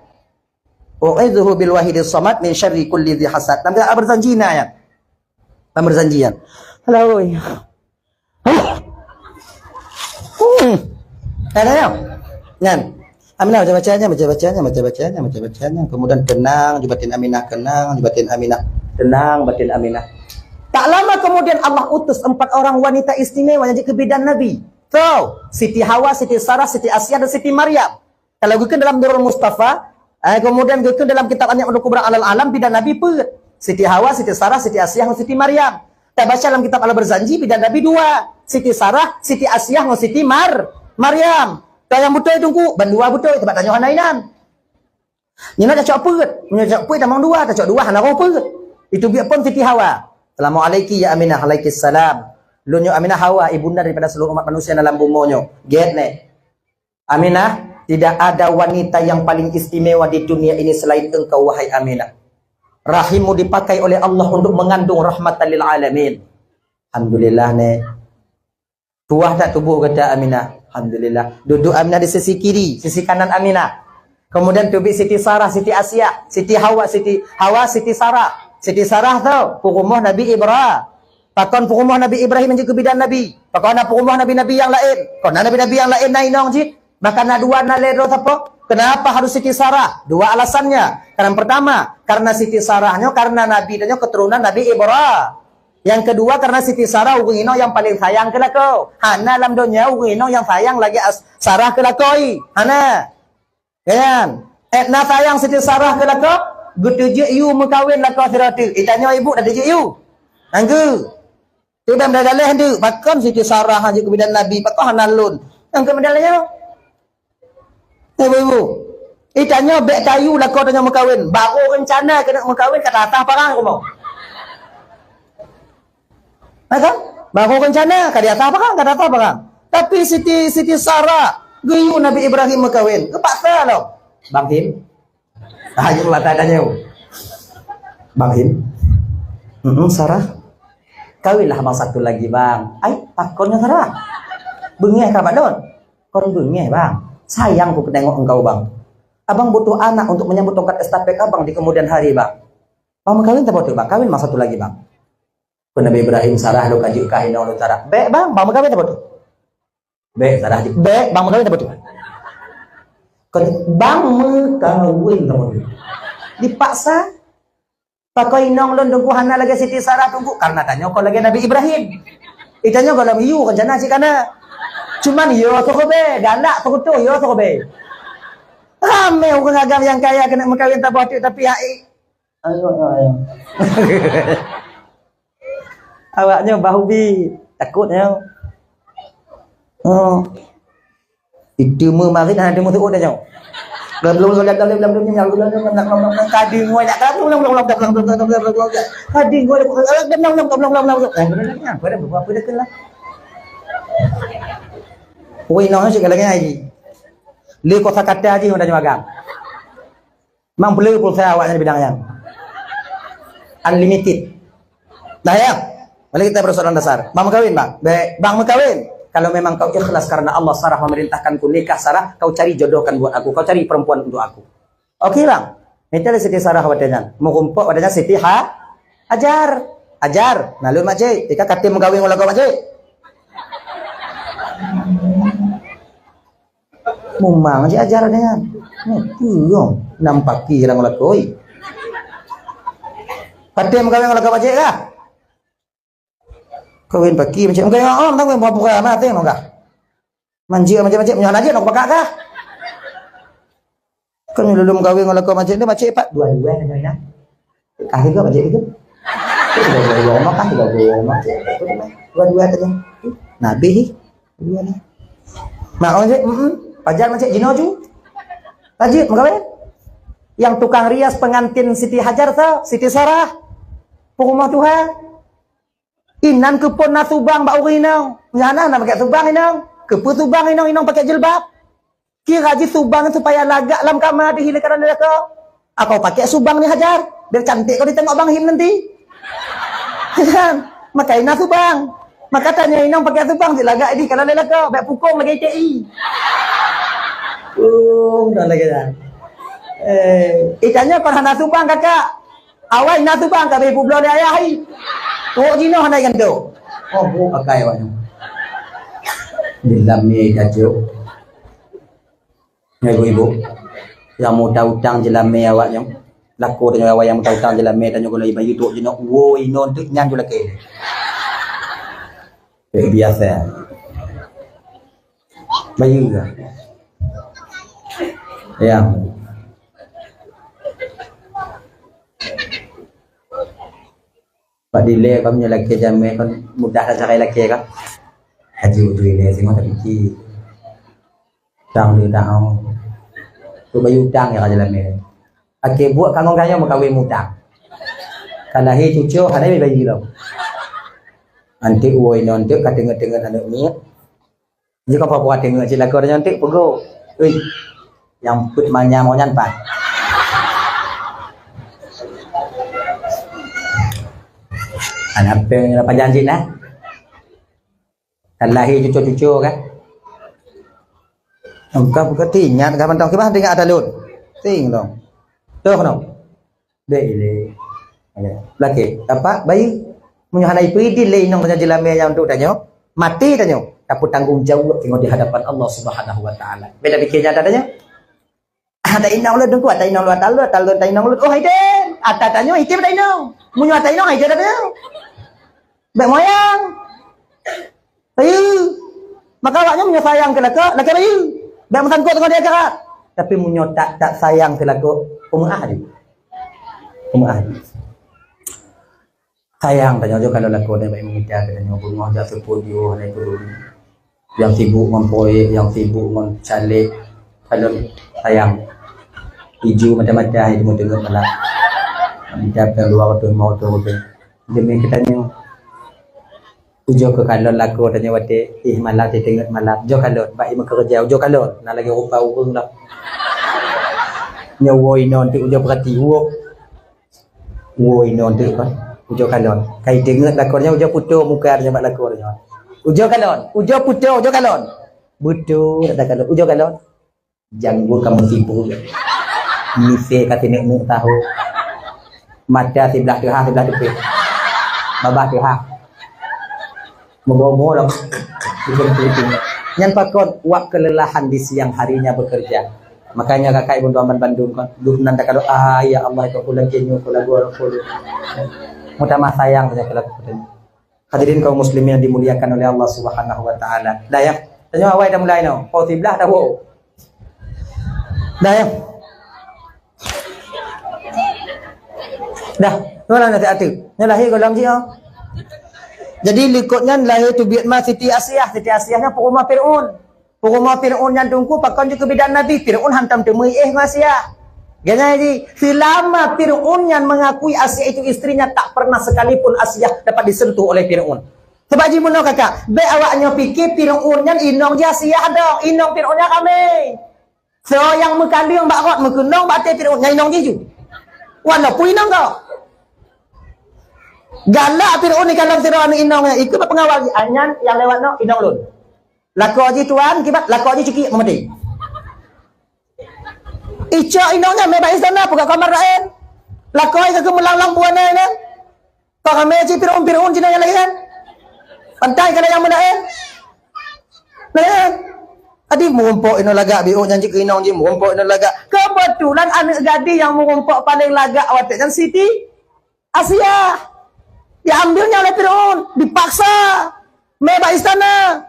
"U'idzuhu bil wahidis samad min syarri kulli dzi hasad." Lam kitab Al-Barzanji na nyan. Al-Barzanji nyan. Alah, oi. Hmm. Ada ya? Nyan. Aminah baca-bacanya, baca-bacanya, baca-bacanya, baca-bacanya. Kemudian tenang, ju batin Aminah tenang, ju batin Aminah tenang, batin Aminah. Tak lama kemudian Allah utus empat orang wanita istimewa nyang jeuet keu bidan Nabi. So, Siti Hawa, Siti Sarah, Siti Asiah, dan Siti Maryam. Kalau geukheun dalam Durrul Mustafa, eh, kemudian geukheun dalam kitab An-Ni'matul Kubra alal Alam, bidan Nabi peuet. Siti Hawa, Siti Sarah, Siti Asiah, ngon Siti Maryam. Tabaca dalam kitab Al-Barzanji, bidan Nabi dua. Siti Sarah, Siti Asiah, ngon Siti Mar-, Maryam. Ka nyang beutôi Teungku, ban dua beutôi, sabab tanyoe hana inan. Nyoe na tacok peuet. Nyoe tacok peuet tamong dua, tacok dua hana roh peuet. Itu biet phon Siti Hawa. "Assalamualaikum ya Aminah." "Alaikissalam." Lôn nyoe Aminah Hawa, ibunda daripada seluruh umat manusia dalam bumoe nyoe. Gét neh. "Aminah, tidak ada wanita yang paling istimewa di dunia ini selain engkau, wahai Aminah. Rahimmu dipakai oleh Allah untuk mengandung rahmatan lil alamin." Alhamdulillah, neh. Tuah tak tuboh gata Aminah? Alhamdulillah. Duduk Aminah di sisi kiri, sisi kanan Aminah. Kemudian teubiet Siti Sarah, Siti Asiah, Siti Hawa, Siti Hawa, Siti Sarah. Siti Sarah tu peurumoh Nabi Ibra-, pakon peurumoh Nabi Ibrahim nyang jeuet keu bidan Nabi. Pakon na peurumoh nabi-nabi nyang laén. Kon na nabi-nabi nyang laén na inong jih. Bahkan na dua, na lhèe droe sapo. Kenapa harus Siti Sarah? Dua alasannya. Karena pertama, karena Siti Sarah nyoe karena Nabi dan nyoe keturunan Nabi Ibra-, Yang kedua, karena Siti Sarah ureuëng inong nyang paleng sayang keu lakoe. Hana lam donya ureuëng inong nyang sayang lagée as-, Sarah keu lakoe. Hana. Kan? Eh, na sayang Siti Sarah keu lakoe, geuteujeuet yue meukawen lakoe sidroe teuk. Itanyoe ibu dah teujeuet yue. Nanggu. Tiba meudaléh deuk, pakon Siti Sarah hana jeuet keu bidan Nabi, pakon hana lôn. Nyang keu bidan nyoe. Ibu-ibu, itanyoe bék tayue lakoe tanyoe meukawen. Barô reuncana keuneuk meukawen ka tatah parang rumoh. Na kan? Barô reuncana ka tatah parang, ka tatah parang. Tapi Siti, Siti Sarah geuyue Nabi Ibrahim meukawen. Geupaksa lom. Bang Him. Ah, jeuet mata tanyoe. Bang Him. Hmm, Sarah. Kawinlah abang satu lagi, Bang. Ai, pakon ngon Sarah? Beungéh ka bak lôn? Kon beungéh, Bang. Sayang ku tengok engkau, Bang. Abang butuh anak untuk menyambut tongkat estafet abang di kemudian hari, Bang. Bang meukawen saboh teuk, Bang. Kawen masa tu lagi, Bang. Keu Nabi Ibrahim, Sarah lôn ka jeuet kah inong lôn Sarah. Bèk, Bang. Bang meukawen saboh teuk. Bèk, Sarah jeuet. Bèk, Bang meukawen saboh teuk. Keu Bang meukawen saboh teuk. Dipaksa. Pakon inong lôn Teungku hana lagèe Siti Sarah Teungku? Karena tanyoe kon lagèe Nabi Ibrahim. Itanyoe gohlom yue rencana cit kana. Cuman yo seukeubèe, galak seukutoh yo seukeubèe. Ramè ureueng agam nyang kaya keuneuk meukawen saboh teuk tapi hai. Ayo, ayo, ayo. Awaknyoe bahubi, takot nyoe. Oh. Itu meumarit hana teumeusu'ut nyoe. Kadingoi, kadingoi. Woi, nyoe cit lagèe nyan. Lé kosa kata jih nyoe agam. Mang peuleueh pulsa awak nyan bidang nyan. Unlimited. Dah ya? Mari kita persoalan dasar. Bang meukawen, Bang? Bèk, Bang meukawen. Kalau memang kau ikhlas karena Allah, Sarah memerintahkanku nikah, Sarah, kau cari jodohkan buat aku, kau cari perempuan untuk aku. Oke, Bang. Mita lé Siti Sarah watèe nyan. Meurumpok watèe nyan Siti Ha-, Hajar. Hajar. Nah, lôn makcik. Ika katem meukawen ngon lakoe makcik. Mumang jih ajaran nyan. Nyan, kuyong. Nam paki jalan ngon lakoe. Patem meukawen ngon lakoe pajek kah? Kawen paki macam meukawen, oh, meukawen pura-pura, meukawen ngon kah? Manjek macam-macam, nyoe hana jeuet, nyoe bakak kah? Kan lulum kawin ngon lakoe macam ni, macam pat dua-dua nyoe inong. Kah tiga, macam tiga. Tiga dua rumah, kah tiga dua rumah. Dua-dua saja. Nabi, dua ni. Mak orang cik, mm, pajar macam jinoe ju. Tajib, meugawe. Yang tukang rias pengantin Siti Hajar tu, Siti Sarah. Pengumah Tuhan. Inan keupeue na subang bak ureueng inong? Nyan na, na pakai subang inong. Keupeue subang inong, inong pakai jilbab? Kira jih subang supaya lagak lam kama dihi lé kanan lé lakoe. Apa pakai subang ni Hajar? Biar cantik kau ditengok Bang Him nanti. Kan? Maka ina subang. Maka tanya inong pakai subang cit lagak di kanan lé lakoe. Baik pukung lagi T I. Oh, dah lagi dah. Eh, itanya kon hana subang kakak. Awai na tu bang, ka beh publoe lé ayah ai. Trok jinoe hana gantoe. Oh, bu pakai awak nyoe. Dilamé kacok. Nyoe ibu-ibu. Nyang muta utang dilamé awak nyoe. Laku tanyoe awai nyang muta utang dilamé tanyoe keuneuk bayeue trok jinoe. Wo, inong teuk nyan ju lakée. Eh, biasa. Bayeue ka. Ya. Pak Dile, kamu nyoe lakée jamé kan mudah sagai lakée kan? Haji Dile singoh tapiki. Utang dia utang. Tu bayeue utang ya ka jalan ni. Akhé buet kangong kayong meukawen mutang. Ka lahé cucoe hana bayeue lom. Anteuk woe inong anteuk ka teungeut-teungeut aneuk miet. Jika papa tengok cik lakoe nyan tik peugo. Ui. Yang put manyam nyan pat. Anak peng nyang pajan cik nah. Kan lahé cucu-cucu kan. Engkau buka tingat kan mantong kibah tingat ada lut. Ting dong. Tuh dong. Dek ilé. Lakée, apa? Bayi. Meunyoe hana ipeudin lé inong tanyoe jeulamé nyang untuk tanyoe, maté tanyoe, tapeutanggong jaweueb teungoh di hadapan Allah Subhanahu wa Taala. Beda pikir nyata tanyoe. Ada inong lôn teungku, ada inong lôn, ada lôn, ada lôn, ada inong lôn. Oh, hai den. Ada tanyoe, item ada inong. Meunyoe ada inong, hai den ada tanyoe. Bek moyang. Bayeue. Maka awaknyan meunyoe sayang keu lakoe, lakée bayeue. Bék meusangkot deungon di akhirat. Tapi meunyoe tak, tak sayang keu lakoe, peumeuáh jih. Peumeuáh jih. Sayang tanyoe jok kalau lakoe nyan baik meungeja keu tanyoe beungoh jak seupôt jiôh hana peuduli. Nyang sibuk ngon proyek, nyang sibuk ngon caleg, kalau sayang. Iju mata-mata hai teungoh-teungoh malam. Kita perlu waktu mau tu. Demi keu tanyoe. Ujoe keu kalon lakoe tanyoe watée, ih, malam teuteungeut malam. Ujoe kalon, bak imeukeureuja, ujoe kalon. Na lagée rupa ureuëng lah. Nyoe woe inong teuk ujoe peurati, woe. Woe inong teuk kan. Ujoe kalon. Kai teungeut lakoe nyoe ujoe putôh muka nyoe bak lakoe nyoe. Ujoe kalon, ujoe putôh, ujoe kalon. Beutôi dak kalon, ujoe kalon. Janggut ka meusibuk. Misée ka sineuk-neuk tahu. Mata siblah teuhah, siblah teupeh. Babah teuhah. Meugomo lom. Nyan pakon wak kelelahan di siang harinya bekerja. Makanya kakak ibu tuan bandum kan, duh nan takalon, "Ah, ya Allah, itu aku lagi nyoe, aku lagu aku." Mutamah sayang saja kalau katanya. Hadirin kaum muslimin yang dimuliakan oleh Allah Subhanahu wa taala. Dah ya. Tanya awai dah mulai no. Pukul sebelas dah, wow. Dah ya. Dah, mana nasihat tu? Nyoe lahé gohlom jih, oh. Jadi likot nyan lahé teubiet ma Siti Asiah. Siti Asiah nyan peurumoh Firaun. Peurumoh Firaun nyan teungku pakon jih keu bidan Nabi. Firaun hantom teumeuiéh ngon Asiah. Gana jih, selama Firaun nyan mengakui Asiah itu istrinya, tak pernah sekalipun Asiah dapat disentuh oleh Firaun. Sebab jih meunoe kakak, bèk awak nyoe pikir Firaun nyan inong jih Asiah dong, inong Firaun nyan ramé. Soe nyang meukaleueng bak rot meukeunong bak até Firaun nyan inong jih ju. Walaupun inong gob. Galak Firaun di kalon sidroe aneuk inong nyan, ikeu bak peungawal jih, "Ah, nyan nyang lewat nyoe inong lôn. Lakoe jih tuan, kiban lakoe jih cukiek meumaté." Icok inong nyan mé bak istana, peugah kamar laén. Lakoe jih keu meulanglang buana nyan. Ka ramé cit Firaun-Firaun cit nyang laén. Pantai kana nyang meulaén. Laén. Adi meurumpok inoe lagak biôh nyan cit keu inong jih meurumpok inoe lagak. Kebetulan aneuk gadih nyang meurumpok paléng lagak watèe nyan Siti Asiah. Diambilnya oleh Firaun, dipaksa. Mé bak istana.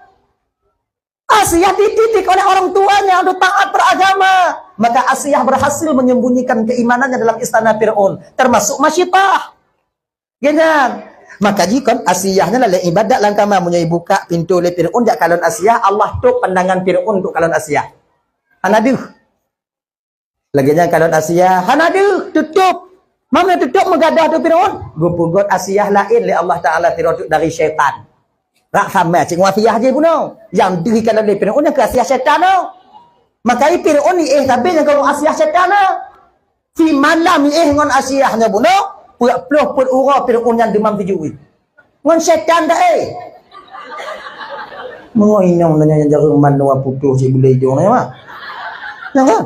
Asiah dididik oleh orang tuanya untuk taat beragama. Maka Asiah berhasil menyembunyikan keimanannya dalam istana Firaun, termasuk masyitah. Geunan. Maka jikon Asiah nyan lalé ibadat lam kama, meunyoe ibuka pintoe lé Firaun jak kalon Asiah, Allah tôp pandangan Firaun untuk kalon Asiah. Hana deuh. Lagèe nyan kalon Asiah, hana deuh, tutôp. Meunyoe tutôp meugadoh tu Firaun, geupeugot Asiah laén lé Allah Taala sidroe teuk dari syaitan. Rak sama cit ngon Asiah jih bunoe. Nyang deuh ikalon lé Firaun nyang keu Asiah syaitan nyoe. Maka i Firaun iéh sabe nyang keu Asiah syaitan nyoe. Simalam iéh ngon Asiah nyoe bunoe, peuet ploh peuet uroe Firaun nyan deumam sijuek. Ngon syaitan dak, eh? Meungoh inong nanya nyang jareung manoe putôh cit bulèe ijong nyan, mak. Nyan kan?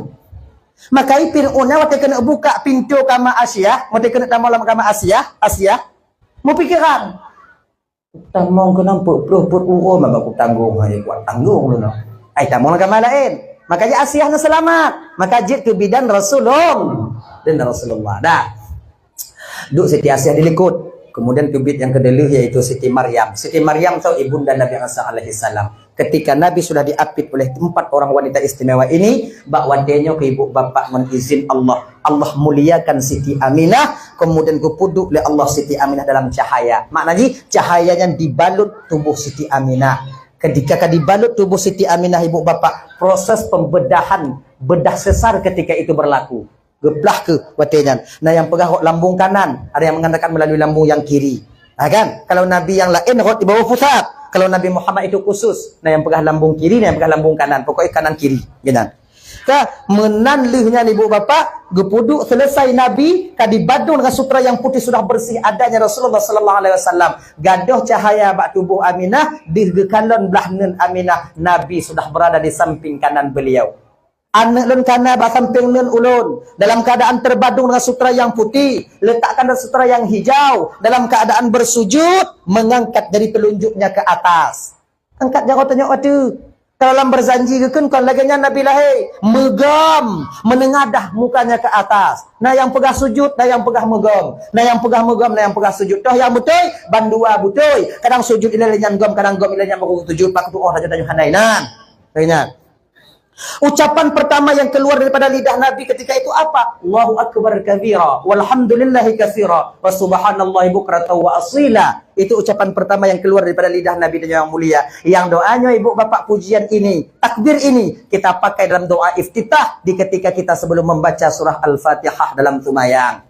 Maka i Firaun nyan watèe keuneuk buka pintoe kama Asiah, watèe keuneuk tamong lam kama Asiah, Asiah, meupikeran. Tamong keunan peuet ploh peuet uroe maka kutanggong, hai kuat tanggong lôn. Ai tamong lam kama laén. Maka jih Asiah nyan seulamat. Maka jeuet keu bidan Rasulullah. Dan Rasulullah. Dah. Duek Siti Asiah di likot. Kemudian teubiet nyang keudeuh yaitu Siti Maryam. Siti Maryam tu ibunda Nabi Isa alaihi salam. Ketika Nabi sudah diapit oleh empat orang wanita istimewa ini, bak watèe nyoe keu ibu bapak ngon izin Allah, Allah muliakan Siti Aminah, kemudian geupeuduek lé Allah Siti Aminah dalam cahaya. Makna jih, cahaya nyan dibalut tuboh Siti Aminah. Ketika ka dibalut tuboh Siti Aminah, ibu bapak, proses pembedahan, bedah sesar ketika itu berlaku. Geuplah keuh watèe nyan. Na nyang peugah rot lambung kanan, ada yang mengatakan melalui lambung yang kiri. Ha kan? Kalau nabi yang laén rot di bawah pusat. Kalau Nabi Muhammad itu khusus, na nyang peugah lambung kiri, na nyang peugah lambung kanan. Pokoknya kanan kiri. Geunan. Ka meunan lheueh nyan ibu bapak, geupeuduek selesai Nabi, ka dibadong dengan sutra yang putih sudah bersih adanya Rasulullah sallallahu alaihi wasallam. Gadoh cahaya bak tuboh Aminah, deuh geukalon blah neun Aminah, Nabi sudah berada di samping kanan beliau. Aneuk lôn kana bak sampéng neun ulôn, dalam keadaan terbadong dengan sutra yang putih. Letakkan dalam sutra yang hijau, dalam keadaan bersujud, mengangkat jari telunjuknya ke atas. Angkat jaroe tanyoe ateueh. Kalau lam berjanji geukheun kon lagèe nyan Nabi lahé, meugom, meunengadah mukanya ke atas. Na nyang peugah sujud, na nyang peugah meugom. Na nyang peugah meugom, na nyang peugah sujud. Toh nyang beutôi, bandua beutôi. Kadang sujud ilèe nyan gom, kadang gom ilèe nyan baru sujud, bak tu'oh raja tanyoe hana inan. Lagèe nyan. Ucapan pertama yang keluar daripada lidah Nabi ketika itu apa? Allahu Akbar kabira, walhamdulillahi katsira, wa subhanallahi bukratan wa asila. Itu ucapan pertama yang keluar daripada lidah Nabi dan yang mulia. Yang doanya ibu bapak pujian ini, takbir ini, kita pakai dalam doa iftitah di ketika kita sebelum membaca surah Al-Fatihah dalam seumayang.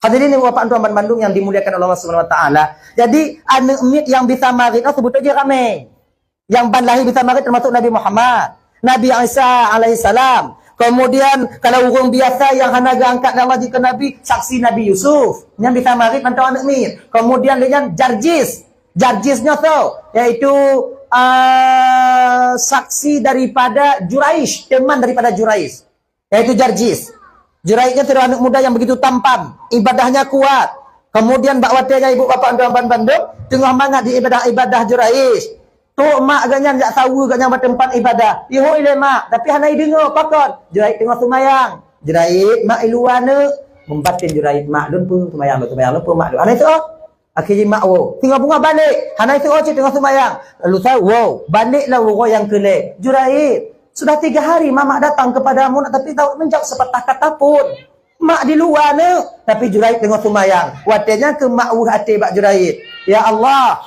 Hadirin ibu bapak tuan bandum yang dimuliakan oleh Allah Subhanahu wa taala. Jadi aneuk miet yang bisa marit tu sebetulnya ramai. Yang ban lahé bisa marit termasuk Nabi Muhammad, Nabi Isa alaihissalam. Kemudian kalau ureueng biasa yang hana geuangkat lé Allah jeuet keu nabi, saksi Nabi Yusuf, nyan bisa marit mantong aneuk miet. Kemudian lé nyan Jarjis, Jarjis nyoe soe? Yaitu, ah, saksi daripada Juraij, teman daripada Juraij. Yaitu Jarjis. Juraij nyoe sidroe aneuk muda nyang begitu tampan, ibadahnya kuat. Kemudian bak watée nyan ibu bapak tuan bandum, teungoh mangat di ibadah-ibadah Juraij. Trok mak geuh nyan jak saweue geuh nyan bak teumpat ibadah. Ihôi lé mak, tapi hana ideungoe pakon. Juraij teungoh seumayang. Juraij, mak i luwa neuk. Meubaten Juraij, mak lôn peue seumayang lôn, seumayang lôn peue mak lôn. Hana iseuôt. Akhé jih mak woe. Singoh beungoh balek. Hana iseuôt cit teungoh seumayang. Lalu saya, wow, balek lah uroe nyang keu lhée. Juraij, sudah tiga hari mamak datang kepadamu nak, tapi tak menjawab sepatah kata pun. Mak di luwa neuk, tapi Juraij teungoh seumayang. Watée nyan keu mak weueh até bak Juraij. Ya Allah,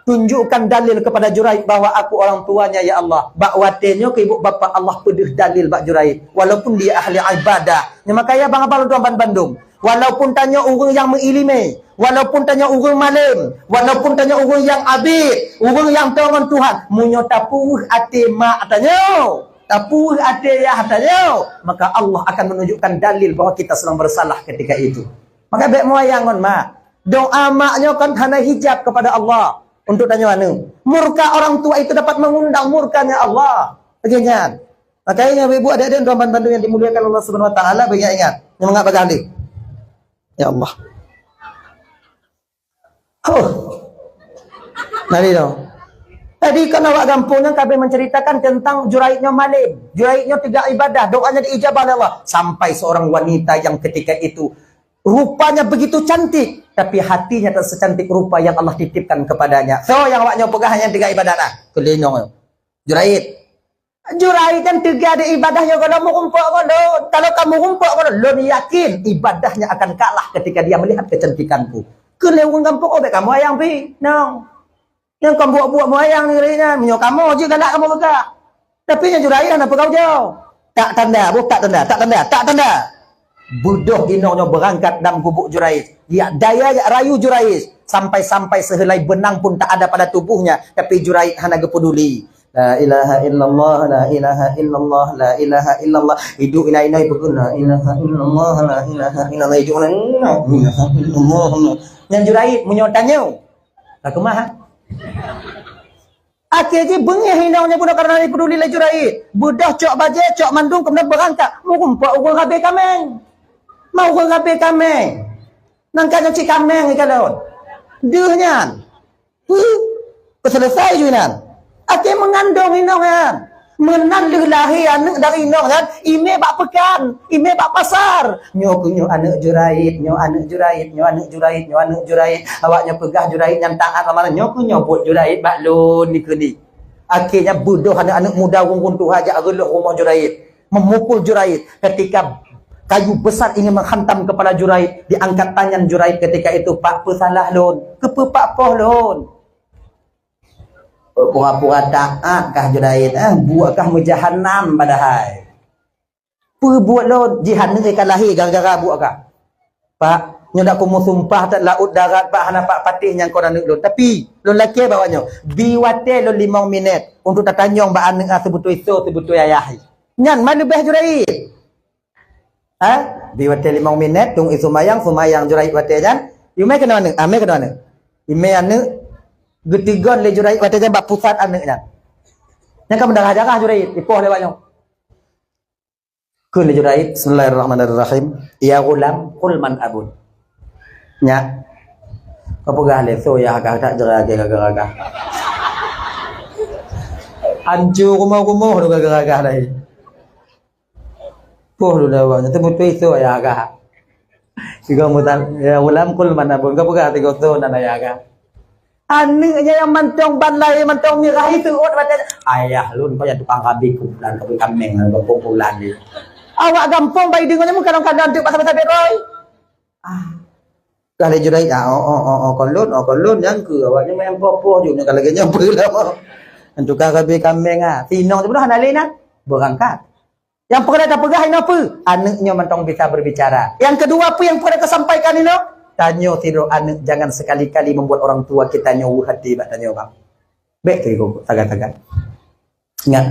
tunjukkan dalil kepada Juraij bahwa aku orang tuanya, ya Allah. Bak watée nyoe keu ibu bapak Allah peudeuh dalil bak Juraij. Walaupun dia ahli ibadah. Nyoe makajih abang-abang lôn tuan bandum. Walaupun tanyoe ureuëng nyang meuileumé, walaupun tanyoe ureuëng malém, walaupun tanyoe ureuëng nyang abit, ureuëng nyang toe ngon Tuhan, meunyoe tapeuweueh até mak tanyoe, tapeuweueh até yah tanyoe, maka Allah akan menunjukkan dalil bahwa kita sedang bersalah ketika itu. Maka bék meuwayang ngon mak. Doa mak nyoe kan hana hijab kepada Allah untuk tanyoe aneuk. Murka orang tua itu dapat mengundang murkanya Allah. Lagée nyan. Makanya ibu-ibu, adik-adik, tuan bandum yang dimuliakan Allah Subhanahu Wa Taala, banyak ingat. Nyemangat bagah deh. Ya Allah. Huh. Nari dong. Tadi kan awak gampông nyan kabeh menceritakan tentang Juraij nyoe malém. Juraij nyoe teuga ibadah, doanya diijabah oleh Allah. Sampai seorang wanita yang ketika itu rupanya begitu cantik, tapi hatinya tak secantik rupa yang Allah titipkan kepadanya. So, yang awak nyoe peugah hanya teuga ibadah dah. Keulinong. Juraij. Juraij nyan teuga di ibadah nyoe gohlom meurumpok gohlom. Kalau kamu rumpok gohlom, lôn yakin ibadahnya akan kalah ketika dia melihat kecantikanku. Keu lé ureuëng gampông, oh, bék kamu ayang pi, nong. Nyang kon buok-buok meuayang ni nyan, meunyoe kamoe jeuet galak kamoe peugah. Tapi nyan Juraij hana peugah ujoe. Tak tanda, boh tak tanda, tak tanda, tak tanda. Beudôh inong nyoe beurangkat lam gubuk Juraij. Jak daya, jak rayu Juraij. Sampai-sampai sehelai benang pun tak ada pada tubuhnya. Tapi Juraij hana geupeduli. La ilaha illallah, la ilaha illallah, la ilaha illallah. Hidup inai-inai peugah, la ilaha illallah, la ilaha illallah. Hidup inai, la ilaha illallah. Nyan Juraij meunyoe tanyoe. Ka keumah, ha? Akhé jih beungéh inong nyan bunoe karena dipeuduli lé Juraij. Beudôh cok bajée, cok mandum, kemudian beurangkat. Meurumpok ureuëng rabé kaméng. Ma ureuëng rabé kaméng. Nang ka nyoe cit kaméng ikalon. Deuh nyan. Huh. Peuseuleusoe ju inan. Akhé meungandong inong nyan. Meunan lheueh lahé aneuk dari inong nyan, imé bak peukan, imé bak pasar. Nyoe keuh nyoe aneuk Juraij, nyoe aneuk Juraij, nyoe aneuk Juraij, nyoe aneuk Juraij. Awak nyoe peugah Juraij nyan taat lama, nyoe keuh nyoe buet Juraij bak lôn dikeue ni. Akhé nyan beudôh aneuk-aneuk muda ureuëng tuha jak reuloh rumoh Juraij, memukul Juraij. Ketika kayu besar ini menghantam kepala Juraij, diangkat tangan Juraij ketika itu, "Pak, peusalah lôn, keupeue Pak poh lôn?" Pura-pura taat kah Juraij, eh? Buet kah meujahanam padahai. Peue buet lôn, jihan neueh ka lahé gara-gara buet kah? Pak, nyoe dak kumu sumpah that laôt darat, Pak, hana Pak patéh nyang kon aneuk lôn. Tapi, lôn lakée bak awak nyoe, bi watée lôn limong minét untuk tatanyong bak aneuk, ah, seubeutôi soe seubeutôi ayah. Nyan ma leubeh Juraij. Ha? Bi watée limong minét, tueng i seumayang, seumayang Juraij watée nyan. Imé keunoe aneuk, ah, mé keunoe aneuk. Imé aneuk geutigon lé Juraij watée nyan bak pusat aneuk nyan. Nyan ka meudarah-darah Juraij, ipoh lé awak nyoe. Kheun lé Juraij, "Bismillahirrahmanirrahim. Ya ghulam, qul man abun." Nyak, kau peugah lé soe yah kah, tak jera kah gara-gara kah. Hancô rumoh-rumoh tu gara-gara kah laén. Poh lôn awak nyan, teubeutôi soe ayah kah. Sigoe mutan, "Ya ghulam, qul man abun." Kau peugah sigoe soe nan ayah kah. Aneuk nyan nyang mantong ban lahé mantong mirah itu, oh, baca, "Ayah lôn payah tukang rabe kuburan, rabe kaméng, rabe kuburan ni." Awak gampông bai deungoe nyan meukalon-kalon teuk pasal-pasal beroi. Ah. Kah lé Juraij, ah, oh, oh, oh, oh, kon lôn, oh, kon lôn, nyang keu awak nyan main poh-poh ju, nyan ka lagèe nyan peue lama. Tukang rabe kaméng, ah. Sinong tu hana lé na, beurangkat. Nyang peureulèe tapeugah inoe peue? Aneuk nyoe mantong bisa berbicara. Yang kedua, peue nyang peureulèe tasampaikan inoe? Tanyoe sidroe aneuk jangan sekali-kali membuat orang tua kita nyoe weueh até bak tanyoe, bang. Bèk teuh sagai-sagai. Ingat,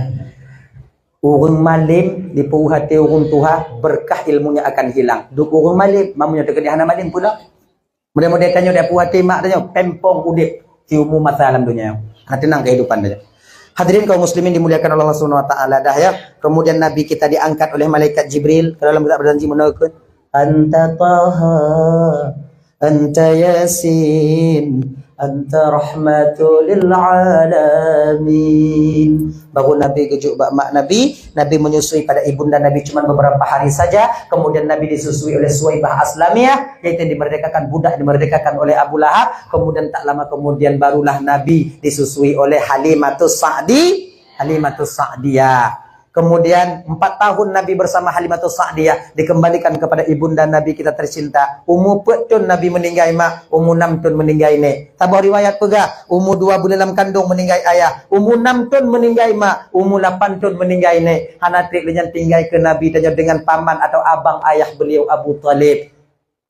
ureueng malém dipeuweueh até ureueng tuha, berkah ilmunya akan hilang. Duek ureueng malém, meunyoe teukeudi hana malém pula. Model-model tanyoe dak puih até mak tanyoe, pèng pong udép. Siumu masa lam dunia. Hana teunang kehidupan dia. Hadirin kaum muslimin dimuliakan Allah Subhanahu wa taala dah ya. Kemudian Nabi kita diangkat oleh malaikat Jibril ke dalam kitab janji meunurunkan, "Anta Taha, anta Yasin, anta rahmatul lil alamin." Baru Nabi geujok bak mak Nabi, Nabi menyusui pada ibunda Nabi cuma beberapa hari saja, kemudian Nabi disusui oleh Suwaibah Aslamiyah, yaitu dimerdekakan, budak dimerdekakan oleh Abu Lahab, kemudian tak lama kemudian barulah Nabi disusui oleh Halimatus Sa'di, Halimatus Sa'diyah. Kemudian empat tahun Nabi bersama Halimatus Sa'diyah, dikembalikan kepada ibunda Nabi kita tercinta. Umu peuet thon Nabi meninggai mak, umu nam thon meninggai nek. Saboh riwayat peugah, umu dua buleuen lam kandong meninggai ayah, umu nam thon meninggai mak, umu lapan thon meninggai nek. Hana treb lé nyan tinggai keu Nabi tanyoe dengan paman atau abang ayah beliau Abu Thalib.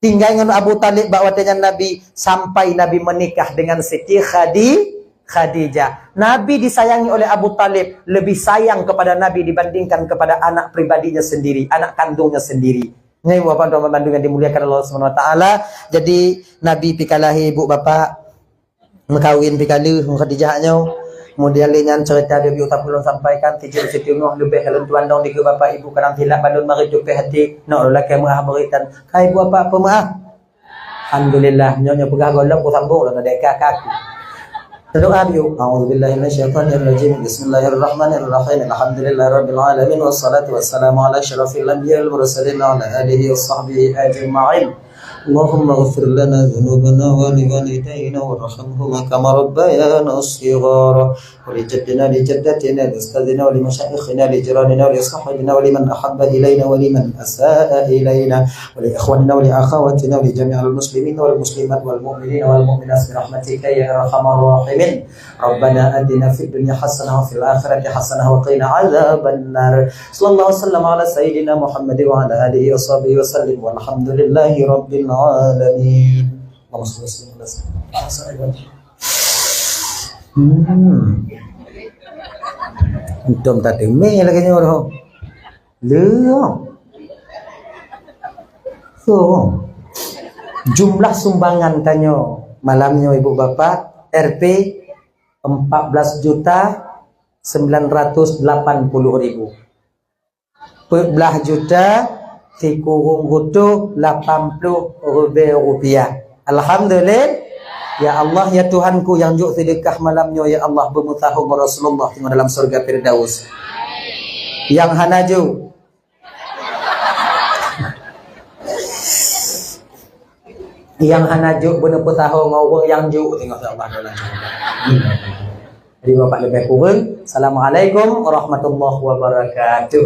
Tinggai ngon Abu Thalib bak watée nyan Nabi sampai Nabi menikah dengan Siti Khadi-, Khadijah. Nabi disayangi oleh Abu Thalib, lebih sayang kepada Nabi dibandingkan kepada anak pribadinya sendiri, anak kandungnya sendiri. Ngai buah bandum-bandum yang dimuliakan Allah Subhanahu wa taala. Jadi Nabi pih ka lahé ibu bapak, meukawen pih ka lheueh ngon Khadijah nyoe. Kemudian lé nyan cerita Nabi utak ulôn sampaikan, sijeuet siteungoh leubeh ka lôn tuan dong dikeue bapak ibu kadang silap bandum marit tupeh hati. Nok lôn lakée meuah beritan. Kai buah pak peumaah. Alhamdulillah, nyoe nyoe peugah gohlom ku sambung lôn adek ka aku. Doa dulu. A'udzubillahi minasyaitonirrajim. Bismillahirrahmanirrahim. Alhamdulillahirabbil alamin wassalatu wassalamu ala asyrafil anbiya'i wal mursalin wa ala alihi wasahbihi ajma'in. اللهم اغفر لنا ذنوبنا ولوالدينا وارحمهما كما ربيانا صغارا ولجدنا ولجدتنا ولأستاذنا ولمشايخنا ولجيراننا ولصاحبنا ولمن أحب إلينا ولمن أساء إلينا ولإخواننا ولأخواتنا ولجميع المسلمين والمسلمات والمؤمنين والمؤمنات برحمتك يا أرحم الراحمين. ربنا آتنا في الدنيا حسنة وفي الآخرة حسنة وقنا عذاب النار. صلى الله وسلم على سيدنا محمد وعلى آله وصحبه وسلم والحمد لله رب العالمين. Allahumma shalli wa sallim ala sayyidina Muhammad. Hmm. Antum tateumé lagée nyoe roh. Leuh. So, jumlah sumbangan tanyoe malam nyoe ibu bapak, R P empat belas juta sembilan ratus delapan puluh ribu. Peuet blah juta sikureueng reutôh lapan ploh ribée rupiah. Alhamdulillah. Ya Allah, ya Tuhanku nyang jok seudeukah malam nyoe, ya Allah, beumeusaho ngon Rasulullah singoh dalam syeuruga Firdaus. Nyang hana jok, nyang hana jok beuneupeutaho ngon ureuëng nyang jok, tengok Allah dalam syeuruga. Jadi bapak lebih kurang. Assalamualaikum warahmatullahi wabarakatuh.